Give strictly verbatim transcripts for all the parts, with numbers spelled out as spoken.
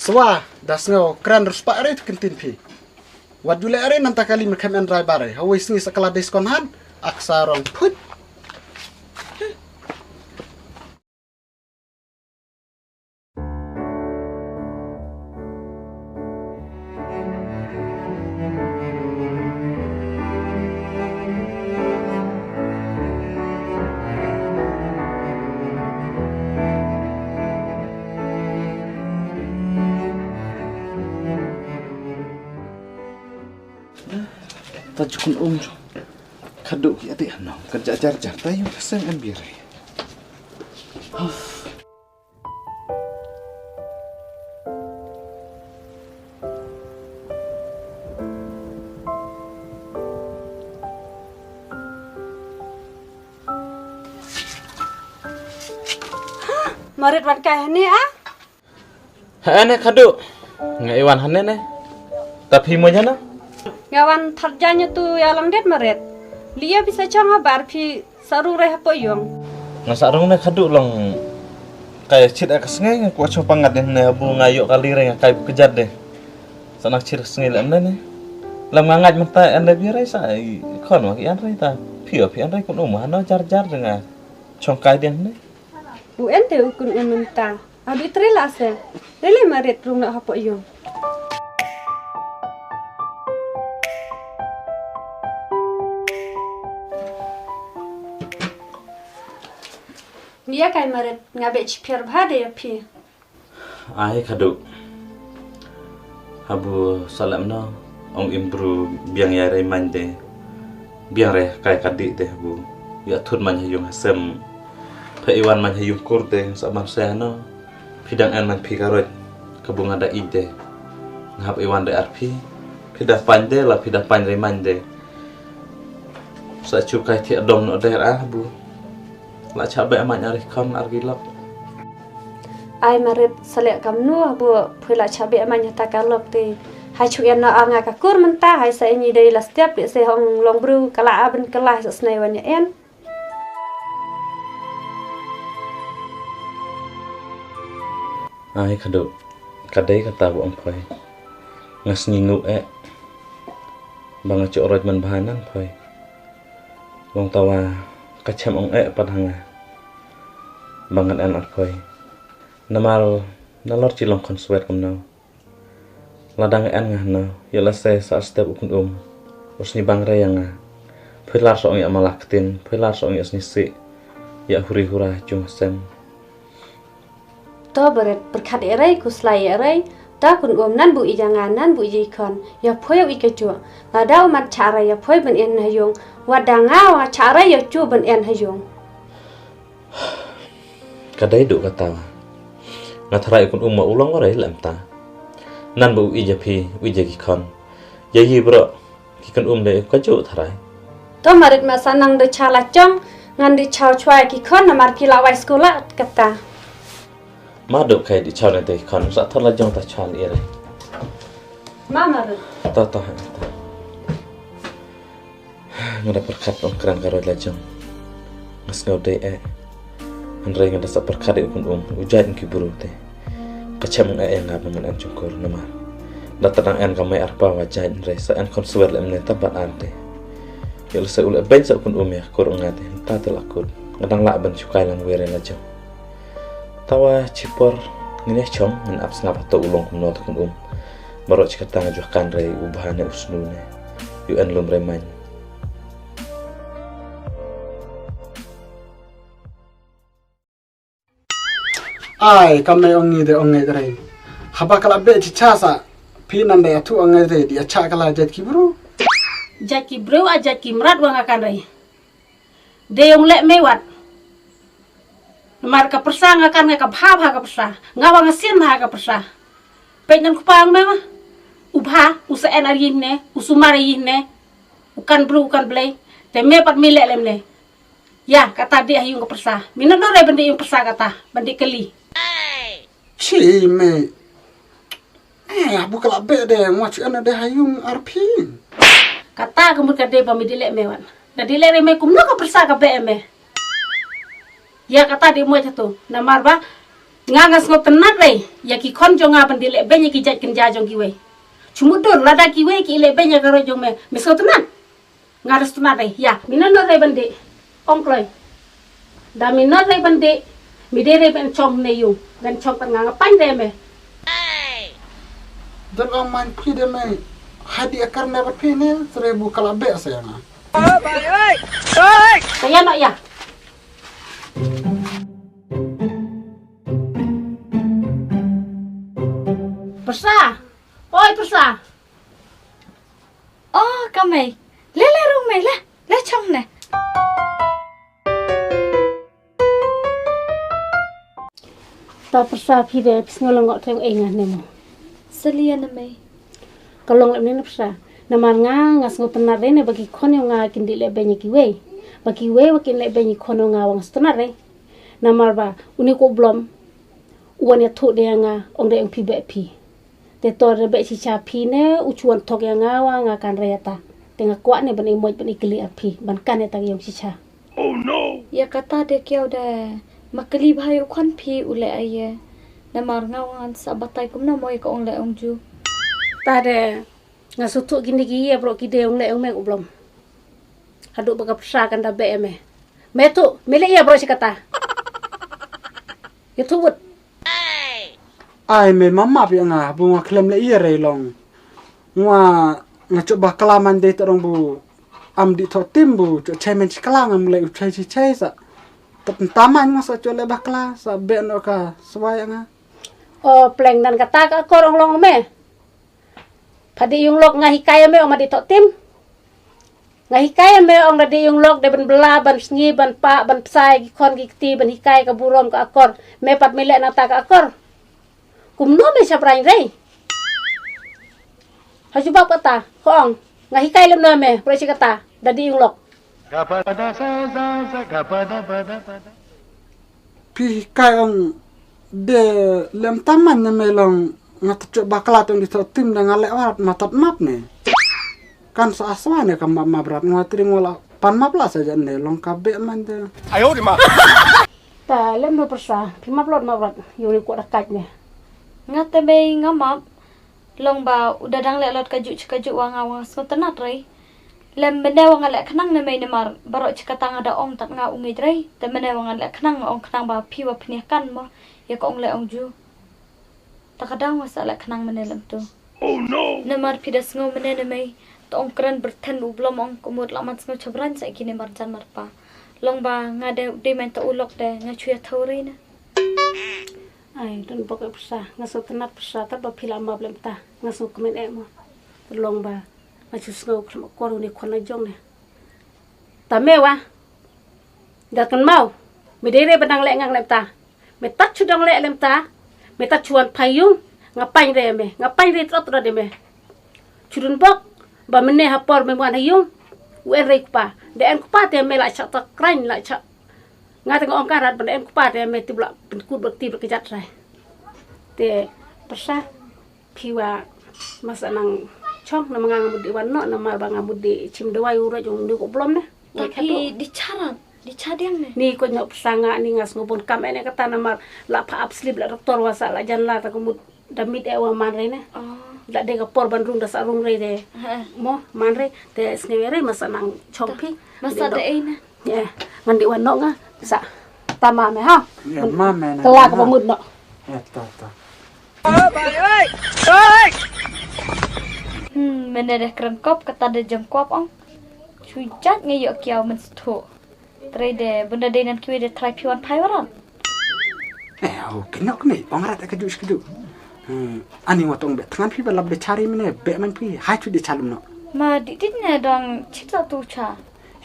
Swa da sngew kren ruspah re tu kentin phi. Wat ju leh re nanta kali merkem en driver re. Hawai sngi sakala dei skon han. Aksa rong phut. Ta jukun um. Khadduh ki ati hanau kan jajar jar ta yung kaseng an birai. Marit wan kai hane ah. Hane khadduh. Nga iwan hane ne. Ta phi mo jana? Nga wan tharjanya tu ya lang det Marit. Lia bisa chong habar phi sarung rei hapo yung. Nga sarung ne khadduh long. Kai chit ka sngai nga kuat chong pangat ne bu nga yok kali rei nga kai bu kejat de. Sana chit sngai le ne ne. Lam nga ngaj mata en de bi rei sa i khon wa ki an rei ta. Phi o phi an rei kun um hano jar jar de nga. Chong kai de ne. U en te u kun um menta. Abi trei la se. Rele Marit rung na hapo yung. Nia kai Marit nga be chipher bha de ya phi. Ai khadduh. Habu salem no ong im bru biang ya rei man de. Biang rei kai kadi de habu. Ya thut man ha yung hasem. Pha iwan man ha yung kur de sa man se no. Phi dang en man phi karoj. Ka bu nga da ij de. Nga hap iwan de ar phi. Phi da pan de la phi da pan rei man de. Sa chu kai thi adom no de ar bu. La cha be man ar khon ar gilok. Ai Marit salek kam nu bu phui la cha be man ta ka lok ti. Hai chu en no ar nga ka kur menta hai sa ini dei la step de se hong long bru kala aben kala sa snai wan ya en. Ai khadduh. Kadei kata bu ong phoi. Nga sngi ngu eh. Ba nga chu oroj man bha nan phoi. Long tawa ka chem ong eh pat hanga. Ba ngan en ar phoi. Namar nalor chi long khon swet kumno. Lada nga en nga hna, ïa lehse sa step u khun um. U sngewbang re ïa nga. Phi lar sa ong ïa ma la ktien, phi lar sa ong ïa sngewsih. Ïa huri hura jong sem. To beret pyrkhat ïa rei, khuslai ïa rei. Ta khun um nan bu ïa nga, nan bu ïa i khon. Ïa phoi ïa i ka juk. Lada u mat cha rei ïa phoi ban en ha yung. Wat da nga wa cha rei ïa chu ban en ha yung. Ka dei duh kata. Nga tharai u khun um ma u long wa rei lem ta. Nan ba u ïa phi, u ïa ki khon. Ïa i bro, ki khun um de ka ju tharai. To marit ma sa nang de cha la chong, ngan de cha chwa ki khon namar ki la wai skul la kata. Ma duh kai de cha ne te ki khon, sa thor la jong ta cha ni re. Ma marit. To, to, ha, to. Nga da pyrkhat ong kren ka roi la jong. Nga sngew dei eh. Hynrei nga da sa pyrkhat ïa u khun um, u jait ki bru te. Ka chem ong eh ïa nga ba ngan en jong kur namar. Da ta dang en ka mai arpa wa jait hynrei sa en khon swer lem ne ta bat ar te. Ïa lehse u leh beiñ sa u khun um ïa kur ong nga te, ta te la kut. Nga dang lah ban chukai lang wei re la jong. Tawa chipor ngin ïa chong ngan ap sngap hato u long kumno ta khun um. Baroh chi kata nga ju kan rei u bha ne u snu ne. Ïa en lum rei main. Ai, kam nai ong ngi de ong ngai rei. Haba ka la beh chi cha sa. Phi nan de atu ong ngai rei di acha ka la jait ki bru. Jait ki bru a jait ki mrad wa nga kan rei. De ong leh me wat. Namar ka pyrsa nga kan nga ka bha bha ka pyrsa. Nga wa nga sien bha ka pyrsa. Peit nan kpa ong me ma. U bha, u sa en ar yin ne, u sumar yin ne. U kan bru, u kan blei. Te me pat me leh lem ne. Ïa, kata de ha yung ka pyrsa. Me na no re ban de yung pyrsa kata, ban de kali. Chi me. Eh, abu ka la beh de, ngwa chu en de ha yung ar phi. Kata ka mut ka de ba me de leh me wan. Na de leh re me kumno ka pyrsa ka beh me. Ïa kata de mo cha tu. Namar ba Nga nga sngewtynnad re ïa ki khon jong nga ban dih lehbeiñ ïa ki jait kynja jong kiwei. Shu mutdur lada kiwei ki lehbeiñ ïa ka roi jong me, me sngewtynnad? Nga da sngewtynnad re. Ïa, me nod re ban dih. Ong kloi. Da me nod re ban dih, me dei re ban shong ne ïung, ban shong pat nga, nga paiñ re me. Don ong man phi de me. Hadi akar ne pat phi ne, sre bu kala be sa ïa nga. Sa ïa no ïa. Pyrsa. Oi, pyrsa. Oh, ka mei. Le, le rung mei, le. Le chong ne. Ta pyrsa phi de phi sngew lyngngoh te ei nga ne mo. Salia na mei. Ka long lem ne pyrsa. Namar nga nga sngewtynnad re ne ba ki khon ïa nga kin dih lehbeiñ ïa kiwei. Ba kiwei wa kin lehbeiñ ïa ki khon ïa nga wa nga sngewtynnad re. Namar ba une ko blom u wan ïathuh de ïa nga ong de ong phi beh phi. Te to re beh shisha phi ne u chuan thok ïa nga wa nga kan re ïa ta. Te nga kwah ne ban i moj ban i kli ar phi ban kan ïa ta ka ïong shisha. Oh no. Ïa kata de kiaw de ma kli bha ïa u khan phi u leh ai ïa. Namar nga wa ngan sa batai kumno mo ïa ka ong leh ong ju. Ta de nga sngewthuh kine ki ïa bro ki de ong leh ong me u blom. Haduh ba ka pyrsa kan da beh ïa me. Me thuh me leh ïa bro shi kata. Ïa thuh wut. Ai me mama pi nga bu nga khlem le ïa rei long. Nga nga chop bakla man dei ta rong bu am di tho tim bu chop chai men chikla ngam le u chai chi chai sa. Tap taman nga sa chop le bakla sa be no ka swai nga. O pleng dan kata ka kor ong long me. Phadi yung lok nga hikai me ong ma di tho tim. Nga hikai me ong da di yung lok de ban bla ban sngi ban pa ban psai ki khon ki kti ban hikai ka burom ka akor me pat me leh nang ta ka akor. Kumno me sha brain rei. Ha jubab kata ko ong nga hikai lem no me bro shi kata da di yung lok. Phi hikai ong de lem taman ne me long nga ta chop bakla tong di tho tim da nga leh wat ma tat map ne. Kan sa aswa ne ka map map rat nga tring wala pan map la sa jan ne long ka be man de. Ayo di ma. Ta lem no pyrsa phi map lot map rat yu ni ko da kaj ne. Nga te mei nga map. Long ba u da dang leh lot ka ju chi ka ju wa nga wa nga sngewtynnad rei. Lem bende wa nga leh khnang ne mei ne mar baro chi kata nga da ong tat nga u ngeit rei. Te bende wa nga leh khnang nga ong khnang ba phi wa phi ne kan mo ïa ka ong leh ong ju. Ta ka dang wa sa leh khnang mene lem tu. Oh no. Ne mar phi da sngew mene ne mei. Ta ong kren berthen u blom ong kumut la man sngew chabran sa ki ne mar jan mar pa. Long ba nga de de men ta u lok de nga chuya thau rei na. Ai don bok e pyrsa nga sngew tynnat pyrsa tat ba phi la map lem ta nga sngew kmen e mo. Long ba nga chu sngew khlem akor u ne khon na jong ne. Ta me wa. Da kan mau. Me dei re ba dang leh ngang lem ta. Me tat chu dang leh lem ta. Me tat chu wan phai yung. Nga pain re me nga pain re trot trot de me. Chu dun bok ba mene ha por me wan ha yung. U en re kpa de en kpa te me la chak ta krain la chak. Nga te nga ong ka rat ban em kpa te me tip la pynkut bak tip bak jat rai. Te pyrsa phi wa masa nang chong na ma nga nga mut di wan no na mar ba nga mut di chim dawai u roj ung di ko blom ne. Tapi di charan di chadiang ne. Ni ko nyok pyrsa nga ni nga sngo bon kam ene kata na mar la pha ap slip la doktor wa sa la jan la ta ko mut da mit e wa man re ne. Da de ka por ban rung da sa rung re de. Mo man re te sngew re masa nang chong phi. Masa de e ne. Ngan di wan no nga sa tama me ha. Kela ka pamut no. Hmm, mene de kren kop kata de jem kop ong. Sujat nge yok kiau men stho. Trai de benda de nan kiwi de trai piwan pai waran. Eh, oh, kenyok ni, ong rat ka ju ka ju. Ani watong be tngan phi ba lap de chari mene be man phi hai chu de chalum no. Ma di di ne dang chita tu cha.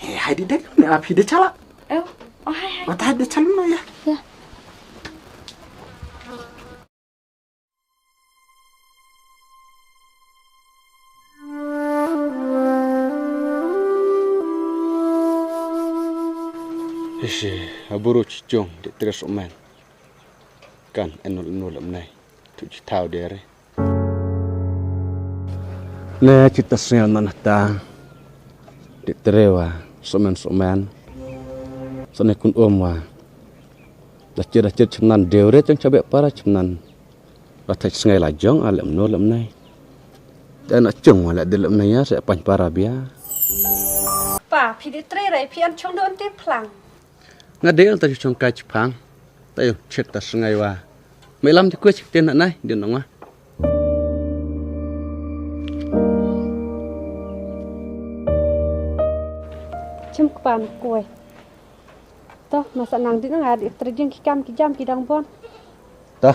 Eh, hai di de ne a phi de chala. Oh, oh hai hai. Wat hai de chalum no ya. Ya. Hishi aburu chichong de tres omen. Kan enul enul amnai tu chitau dere. Ne chita sngel manata de trewa somen somen. Sone kun omwa. Da chir da chir chimnan deu re chang chabek para chimnan. La thach sngai la jong a lem no lem nai. Da na chung wa la de lem nai ya se pan para bia. Pa, phi di tre rai phi an chong do anti phlang. Nga de ta chong kai chipang. Ta yo chek ta sngai wa. Me lam ti kwe chik ten na nai din nong wa. Chim kpan kwe. Toh, masa nang di nang adi terjing ki kam ki jam ki dang bon. Toh.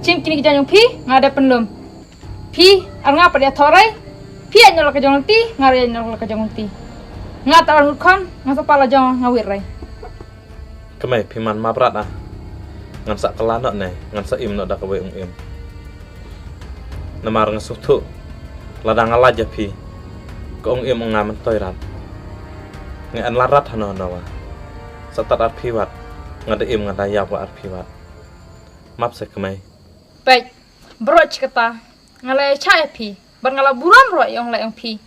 Chim kini ki jam jong phi, nga da pynlum. Phi, ar nga pat ïa thorai. Phi ïa nol ka jong ti, nga ïa nol ka jong ti. Nga ta wan khon, nga sa pala jong nga wit rai. Kmai phi man map rat ah. Ngan sa kylla noh ne, ngan sa im noh da kawei ong im. Namar nga sngewthuh lada nga lait ïa phi, ka ong im ong nga myntoi rat. Nga an la rat hano hano wa. Sa tad arphi wat, nga da im nga da ïap wa arphi wat. Map se kmai. Peit, bro chikata, nga la ïa cha ïa phi, bad nga la burom ro ïa ong la ïa ong phi.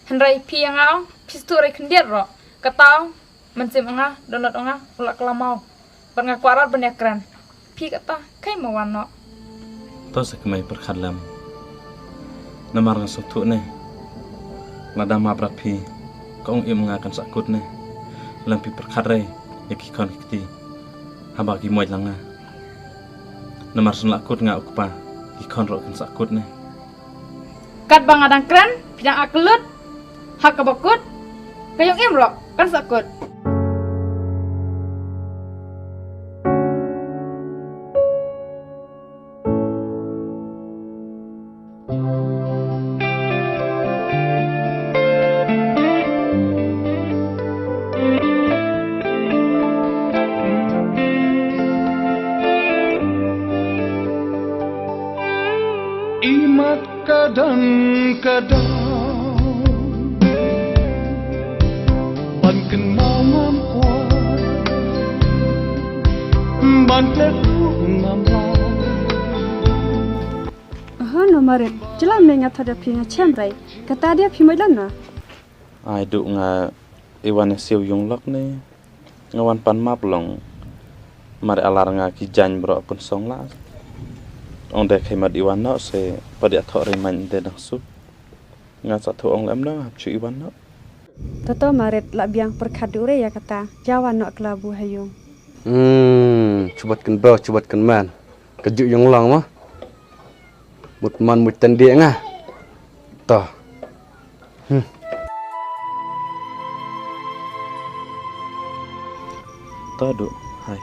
Hynrei phi ïa nga ong, phi sngewthuh rai khyndiat ro, kata ong, mynsiem ong nga, dohnud ong nga, u la kylla maw. Bad nga kwah rat ban ïa kren. Phi kata, kai ma wan noh. To sa kmai pyrkhat lem. Namar nga sngewthuh ne. Lada map rat phi, ka ong im nga kan sa kut ne. Lem phi pyrkhat rai, ïa ki khon ki kti. Haba ki moit la nga. Namar shen la kut nga u kpa, ki khon ro kan sa kut ne. Katba nga dang kren, phi dang aklut. Ha kaba kut, ka ong im ro kan sa kut. Imat kadang kadang ban kynmaw ngam kwah, ban klet ruh ngam lah. Aha, no Marit, jylla me nga thoh da phi nga chem rai. Kata dia phi moit lano? Ai du nga i wan i siew yung lok ne. Nga wan pan map long. Mar alar nga ki jan bro pun song la. Ong de khai mat i wan no se padi atho rai man de dang su. Nga sa tho ong lem dang hap chu i wan no. Toto Marit la biang perkhat du re ya kata. Ja wan no kla bu hayung. Hmm, chubat kan bro, chubat kan man. Ka ju yung long ma. Mut man mut tendek nga. To. Hmm. To du. Hai.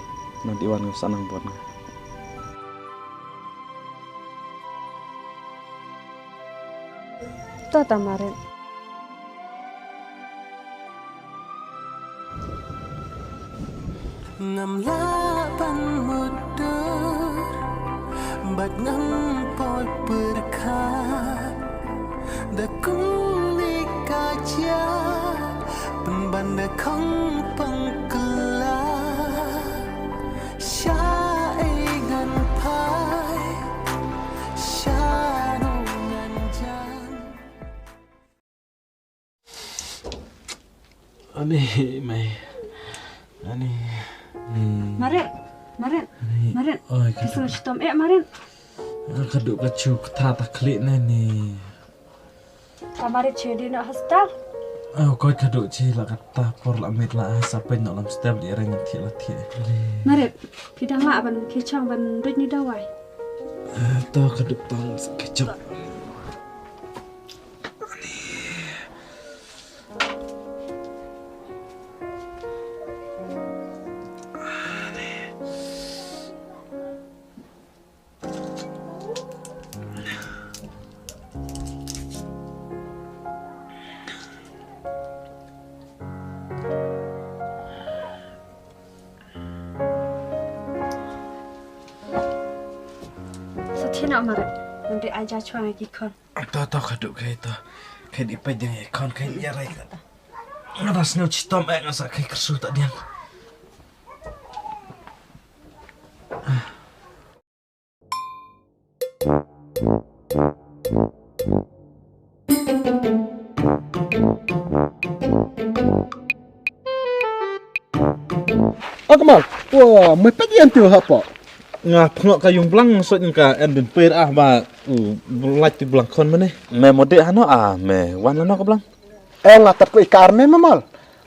Nanti wan nga sa nang buat nga. To ta Marit. Ngam lah ban mutdur bad ngam poi pyrkhat da kumne ka jia pynban da khong pang kylla sha ei ngan phai sha no ngan jan. Ani, mai. Ani. Hmm. Marit, Marit, Ani. Marit. Oi, ka Kisu duk. Shitom eh, Marit. Ah, ka duk ka chu ka tha ta khlieh ne ni. Ta Marit chu di no hospital. Oh, koi ka duk chi la ka ta por la mit la ai sa pen no lam step di reng thi la thi. Ani. Marit, phi dang la ban phi chang ban duh ni dawai. Ah, to ka duk tang sa ka chok. Sa thina Marit, nanti aja chuang ki khon. To, to, ka duk kai to. Kai di peit ding ïa khon kai ïa rai ka. Nga da sngewshitom eh nga sa kai kyrsu ta diang. Akmal, wa me pet yen tu hapo. Nga pngok ka yung blang sot ka en din per ah ba u lait tu blang kon mane. Me mode hano ah me wan lano ka blang. Eh, nga tat ku ikar me mamal.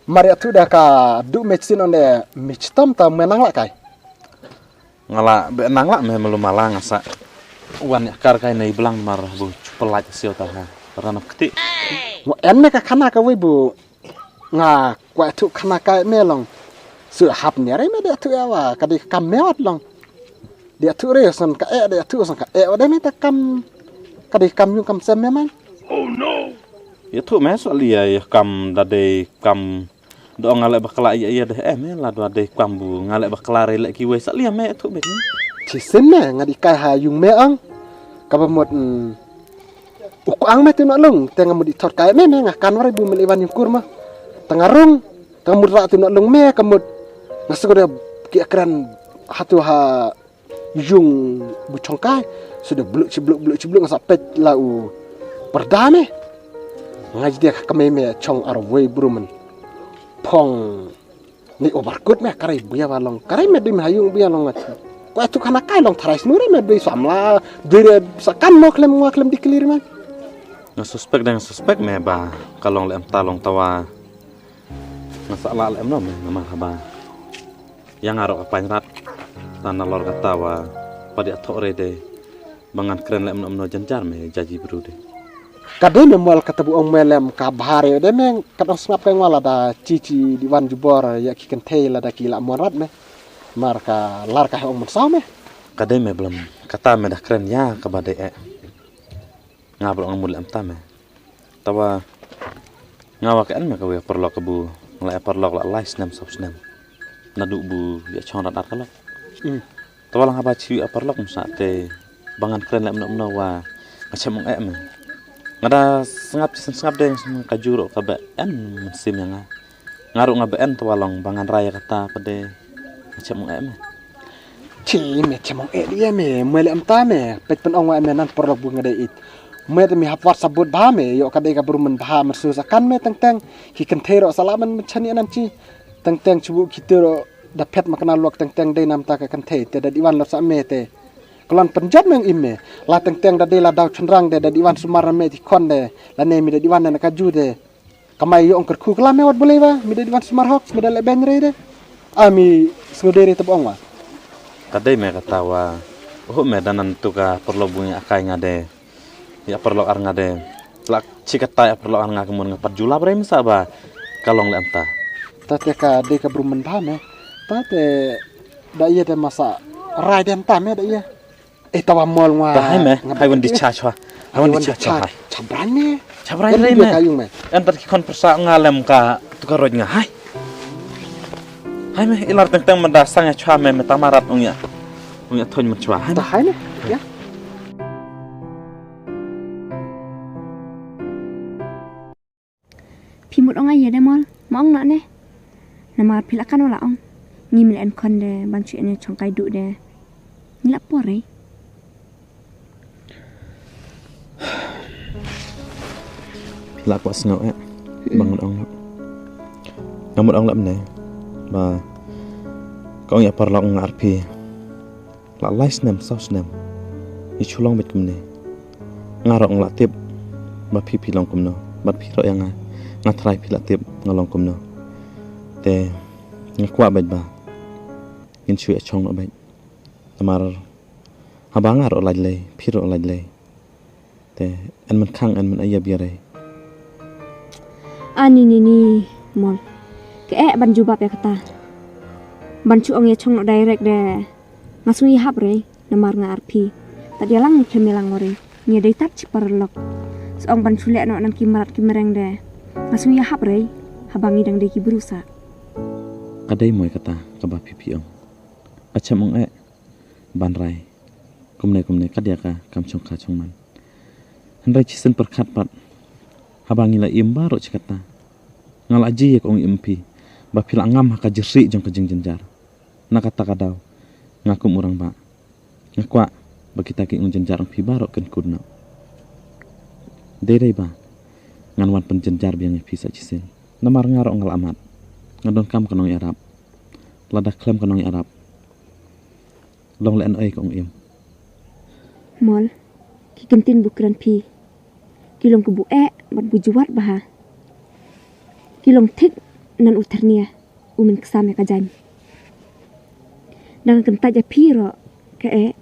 Mari atu da ka du me chin onde me chitom ta me nang la kai. Nga la be nang la me melu mala nga sa wan ya kar kai nei blang mar bu chupelaj sio ta ha. Ranap keti. Wa en me ka khana ka wei bu nga kwa tu khana kai me long. Su hap ne re me de tu ya wa ka di kam me wat long. Di tu re son ka e de tu son ka e wa de me ta kam ka di kam yung kam sem me man. Ya tu me so lia ya kam da de kam do nga le bakla ya ya de eh me la do de kam bu nga le bakla re le ki wei sa lia me tu me. Chi sen me nga di kai ha yung me ang. Ka ba mot mm, u ko ang me tu na long te nga mut di thor kai me me nga kan wari bu me le wan yung kur ma. Tanga rung tanga mut ra tu na long me ka mut nga suka de ki akran hatu ha yung bu chong kai. Sudah bluk chi bluk bluk chi bluk nga sa pet la u perda me. Nga ji dia ka me me chong ar wei bru men. Phong ni obar kut me karai buya ba long karai me dui me hayung buya long ngat. Ko tu khana kai long tharai snure me dui samla dui re sakan mo klem ngwa klem di clear me. Nga suspek dang suspek me ba ka long le em ta long tawa. Nga sa la le em no me nama haba. Yang aro ka pain rat. Tan na lor kata wa padi athok re de. Ba ngan kren lem nom no janjar me jaji bru de. Ka dei me mol ka tabu ong me lem ka bahar yo de me ka dong sngap ka ngwala da chi chi di wan jubor ya ki kenthe la da ki la mon rat me. Mar ka lar ka ong mon saw me. Ka dei me blem kata me da kren ya ka ba dei e. Nga bro nga mul em ta me. Tawa nga wa ka en me ka wei parlok ka bu nga la e parlok la lai snem sop snem. Na du bu ya chong rat ar ka lok. Tawa lang haba chi a parlok msa te bangan kren lem no no wa nga chem ong e me. Nga da sngap chi sngap de ka juro ka be en sim ya nga. Nga ru nga be en tawa long bangan raya kata ka de nga chem ong e me. Chi me chem ong e dia me me le em ta me pet pen ong wa me nan parlok bu nga de it. Me te mi hap wat sabut bha me yo ka dei ka bru men bha men sus akan me teng teng ki kenthe ro sala men men chani anan chi teng teng chubu ki tero da phet ma kana lok teng teng dei nam ta ka kenthe te da diwan lo sa me te. Klon penjot meng im me la teng teng da dei la daw chunrang de da diwan sumar na me ti kon de la ne mi da diwan na ka ju de. Kamai yo ong kerkhu kala me wat bulei wa mi da diwan sumar hok mi da le ben re de. Ami sngudere te bong wa. Ka dei me kata wa. Hu me da nan tu ka parlok bu nga akai nga de. Ya parlok ar nga de. Lak chi kata ya parlok ar nga kemon nga pat julap re misa ba. Ka long le anta. Ta te ka dei ka bru men bha me. Ta te da ye de masa rai de anta me da ye. Eh tawa mol ngwa. Ta hai me. Hai wan di cha chwa. Hai wan di cha chwa hai. Chabran me. Chabran re me. Ka yung me. Anta ki kon persa nga lem ka tu ka roj nga hai. Hai me ilar teng teng menda sang ya chwa me me tamarat ong ya. Ong ya thon me chwa hai. Ta hai me. Ya. Phi mut ong ai ya de mol ma ong na ne. Namar phi la kan wala ong ngi mil en kon de ban chu en chong kai du de. Ngi la por re. Phi la kwah sngew eh. Ba ngan ong la. Nga mut ong la ne ba ka ong ya parlok nga arphi. La lai snem saw snem. Ngi chu long beit kumne. Nga rok nga la tip ba phi phi long kumno. Bad phi rok ïa nga. Nga trai phi la tip nga long kumno. Te nga kwah beit ba ngin shu ïa chong noh beit. Namar haba nga rok lait lei phi rok lait lei. Te en men khang en men aïa biare. Ani ni ni mol. Ke eh ban jubab ïa kata. Ban chu ong ïa chong noh direct de. Nga sngew ïahap re namar nga arphi. Tad ïalang ngi khlem ïalang ware. Ngi dei tad chi paralok. Sa ong ban chu leh noh nang ki mrad ki mreng de. Nga sngew ïahap re. Haba ngi dang dei ki bru sa. Ka dei moi kata kaba phi phi ong. Ka chem ong eh. Ban rai. Kumne kumne ka dia ka kam chong kha chong man. Hynrei chi sien pyrkhat pat. Haba ngi la im baroh chi kata. Nga la ji ïa ka ong im phi. Ba phi la ngam ha ka jyrsieh jong ka jingjynjar. Na kata ka daw nga kum u rangbah nga kwah ba kita ki ong jynjar ong phi baroh kin kut noh. Dei dei ba ngan wan pynjynjar biang ïa phi sa shisien namar nga ruh nga la amat. Nga donkam ka nongïarap. Lada khlem ka nongïarap, long lehnohei ka ong im. Mol, ki kyntien ba u kren phi ki long kiba eh bad ba juwat bha. Ki long thik na u tyrnia u mynksam ïa ka jaiñ. Da nga kyntait ïa phi ruh ka eh.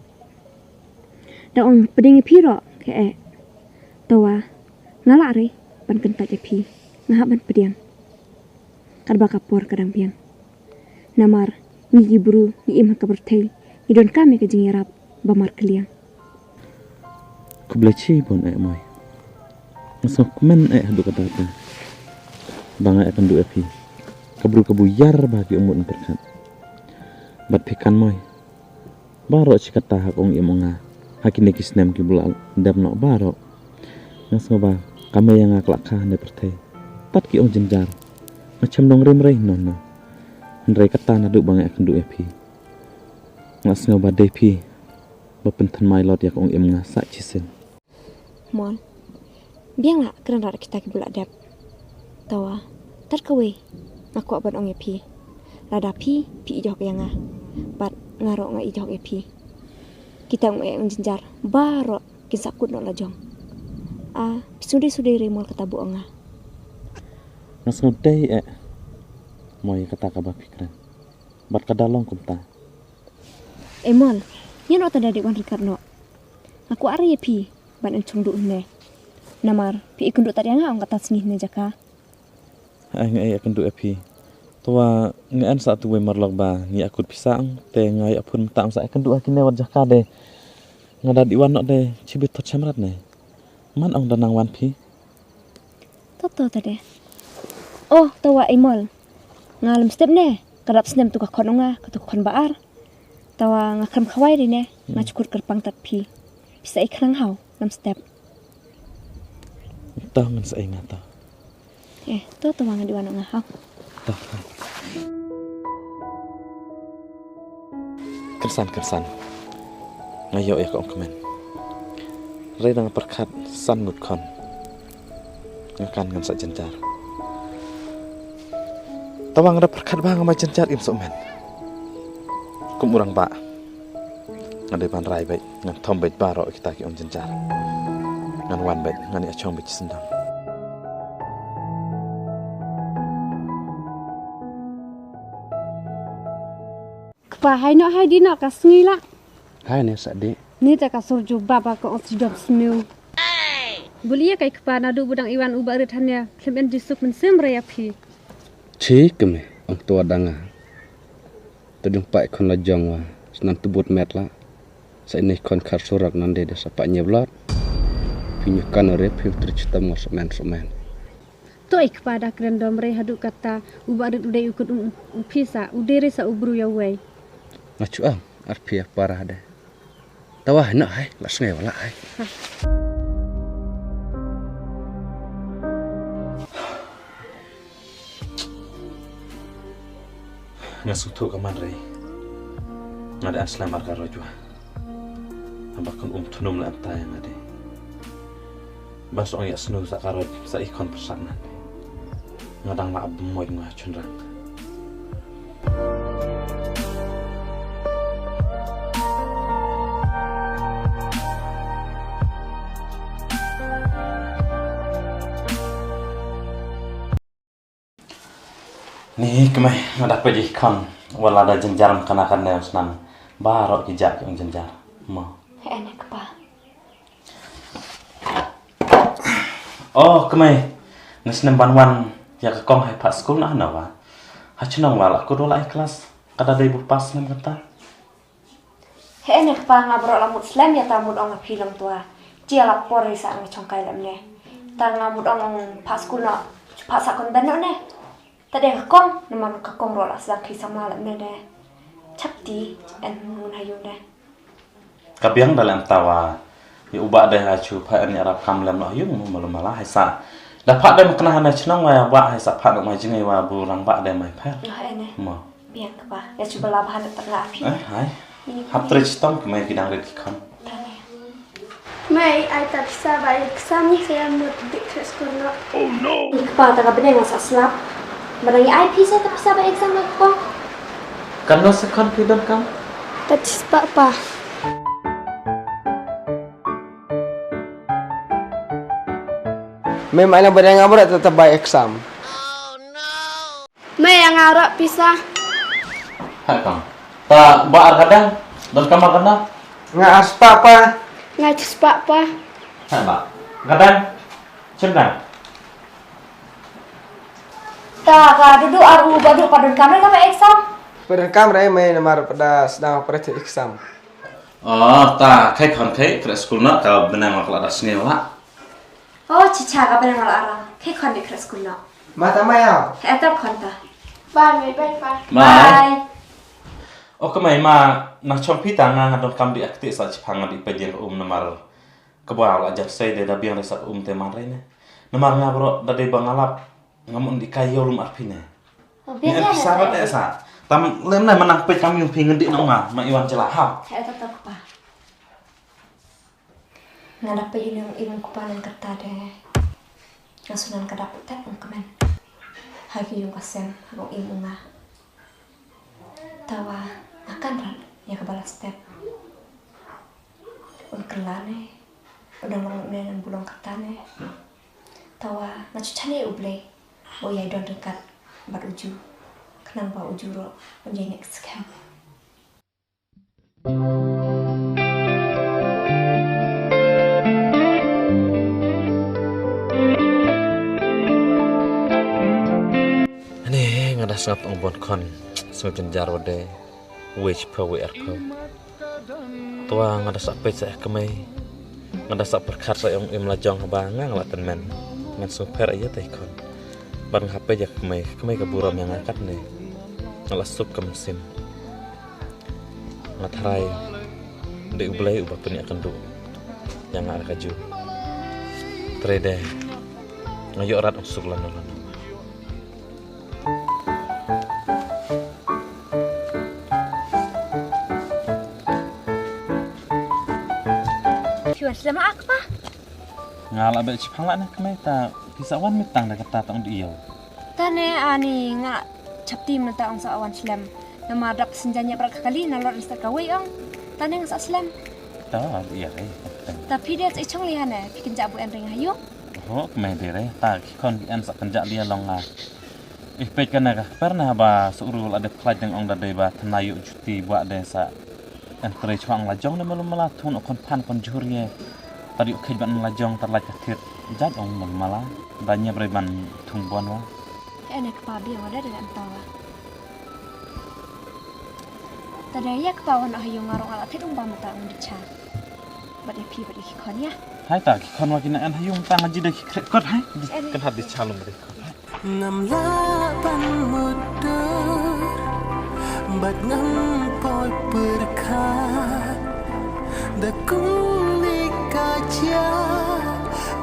Da ong pdiang ïa phi ruh ka eh. Tangba nga lah re ban kyntait ïa phi. Nga hap ban pdiang. Katba ka por ka dang biang. Namar ngi ki briew ngi im ha ka pyrthei, ngi donkam ïa ka jingïarap ba markylliang. Khublei shibun eh Moi. Nga sngewkmen eh haduh katta katta ba nga ïakynduh ïa phi. Ka briew kaba ïar bha ki ong mut pyrkhat. Bad phi kan Moi, baroh shi katta ha ka ong im ong nga ha kine ki snem kiba la dep noh baroh. Nga sngew ba ka mei ïa nga ka la kha ha ne pyrthei. Tad ki ong jynjar, nga shem long rim rei noh noh. Hynrei katta naduh ba nga ïakynduh ïa phi, nga sngew ba dei phi ba pynthymmai lot ïa ka ong im nga sa shisien. Mon, biang lah kren rat kita kiba la dep. Tangba tad kawei nga kwah ban ong ïa phi. Lada phi phi ïeit hok ïa nga, bad nga ruh nga ïeit hok ïa phi, kita ong eh ong jynjar baroh kin sa kut noh la jong. Ah, phi sngewdei sngewdei re Mol kata ba ong nga. Nga sngewdei eh Moi kata kaba phi kren. Bad ka da long kumta. Eh Mol, ïa noh ta da dei wan ryngkat noh. Nga kwah re ïa phi ban ïa shong duh hynne. Namar phi ïakynduh tad ïa nga ong kata sngi hynne jaka. Ai nga ïakynduh ïa phi. Tangba nga en sa tu wei marlok ba ngi ïakut pisa ong te nga ïa phun mynta ong sa ïakynduh ha kine wat jaka de. Nga da dei wan noh de chibi thot shamrat ne. Man ong da nang wan phi. Toto tade. Oh, tangba eh Mol, nga lem step ne. Ka dap snem tu ka khon ong nga, ka tu ka khon ba ar. Tangba nga khlem khawai ri ne. Nga chukut kyrpang tad phi. Pisa i khnang hau lem step. To ngan sa i nga to. Eh, to to ngan di wan nga hau. To. Kynsan kynsan. Nga ïoh ïa ka ong kmen. Re dang pyrkhat san ngut khon. Nga kan ngan sa jynjar. Tangba nga da pyrkhat ba nga ma jynjar im somen. Kum urang ba. Ngan dei ban rai beit, ngan thom beit baroh kita ki ong jynjar. Ngan wan beit, ngan ïa shong beit sendang. Kpa hai noh hai di noh ka sngi la. Hai ne sa di. Ni ta ka sur ju baba ka ong si jom snu. Bul ïa kai kpa naduh budang iwan uba rit hanya khlem en jisuk men sem raya phi. Chi kme ong tua danga. Te dang pai khon la jong wa snan tubut met la. Sa inai khon khar surak nan de de sa pa nyeblot. Phi nyu kan re phi tri chitam ngo semen semen. To ik pa da kren dom re hadu kata uba rit u dei u kut u phi sa u dei re sa u bru ya wei. Nga chu ang ar phi para de. Tawa na hai la sngai wala hai. Nga sngewthuh ka man rei. Nga da an slem ar ka roi jua. Haba kan um thnum la an tai nga de. Ban song ïa snu sa ka roi sa i khon pyrshah nan. Nga dang la ab moi nga chun rang. Ni kmai nga da pagi khon wala da jynjar kana kan ne snan. Baroh ki jak jynjar. Mo. Ene kpa. Oh kmai. Ni snem ban wan ya ka kong hai pat skul na na wa. Ha chnong wala ko dola ai klas. Kada dei bu pas nem kata. He ne kpa nga bro la mut slem ya ta mut ong phi long tua. Chia la por sa nga chong kai lem ne. Ta nga mut ong pha skul no pha sa kon ben no ne. Ta de ka kong na man ka kong ro la sa khi sama lem ne de. Chap ti en mun ha yung de. Ka biang da lem tawa. Ya uba de ha chu pha en ya rap kam lem no yung mu malu mala hai sa. Da pha de makna ha ne chnong wa ya ba hai sa pha no mai jingai wa bu rang ba de mai pher. Mo. Biang kpa, ya cuba lah bahan tak ngah phi. Eh, hai. Hap teri citong kemai ki dang rit ki khon. Mai, ai ta pisa ba ai exam ni saya mut dik ke skor no. Oh no. Kpa ta ka beneng sa slap. Beneng ai pisa ta pisa ba exam la kong. Katno second phi donkam? Ka shispah pa. Mei, mai lang ba dang amra ta ta bai exam. Mei, nga arap pisa. Ha kam. Ta ba ar kadang. Donkam ar kadang. Nga arspah pa. Nga shispah pa. Ha ba. Kadang. Sendang. Ta ka dudu aru badu padun kamre ka exam. Padun kamre mai namar pada sedang operate exam. Oh, ta kai khon kai kre school na ka benang la kala das ni la. Oh, chicha ka benang la ara. Kai khon di kre school na. Mata mai au. He ta khon ta. Bye, bye, bye, bye. Bye. Okay mai ma na chom pita nga nga donkam di akti sa chipang di pediang um namar. Kaba la jar sei de da biang de sa um te man rei ne. Namar nga bro da dei ba nga lap nga mun di kai yo lum arphi ne. Ni arphi sa ba te sa. Tam lem ne manang pe kam yung phi ngendi nong ma ma iwan jela ha. He ta ta kpa. Nga da pe yung im kpa nang kata de. Nga sunan ka da pe tet ung kemen. Hai ki yung ka sem ha kong im unga. Tawa nga kan rat ya ka bala step. Un kelane, un dang long ne nan bulong katane. Tawa nga chuchane u Blei. Bo yai don dekat bat uju. Kenang ba uju ro un yai next scam. Ani nga da sngap ong bon kon sngap jenjar wade. Wei chiphew wei arphew. Twa nga da sa peit sa eh kmei. Nga da sa pyrkhat sa ong im la jong ba nga nga la tynmen. Ngan sngewpher ïa te khon. Ban nga peit ïa kmei, kmei ka burom ïa nga katne. Nga la suk ka mynsiem. Nga thrai. Dei U Blei uba pynïakynduh ïa nga ka ju. Trei de. Nga ïoh rat ong suk lano lano. Phi wan slem ak pa? Nga la beh chipang la ne kmei ta phi sa wan mitang da kata tong di ïew. Tane ani nga chapti mynta ong sa wan slem. Namar dap sinjanya brak kali na lor insta kawei ong. Tane nga sa slem. Ta ïa re. Ta phi de sa ichong li hane phi kinja bu en ring hayu. Ho kmei de re ta ki khon ki en sa kinja li long nga. Ih peit kane ka kper ne haba sa uru la dep khlaiñ dang ong da dei ba thymmai ïoh juti ba dei sa. Entre chwa ong la jong ne malu mala thun o khon phan khon jhur ye. Tad ïoh khej ban ong la jong tad lait ka thit. Jait ong malu mala. Da nyep re ban thung bon wa. Ene kpa biang wa da dei lam tawa. Tad ïa kpa wa na ha yung ngarong ala thit ong ba mata ong di cha. Bad ïa phi bad ïa ki khon ïa. Hai ta ki khon wa ki na en ha yung ta nga ji da ki khrek kot hai. Kan hat di cha lum di khon hai. Ngam lah ban mutdur bad ngam poi pyrkhat da kumne ka jia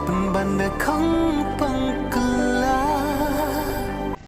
pynban da khong pang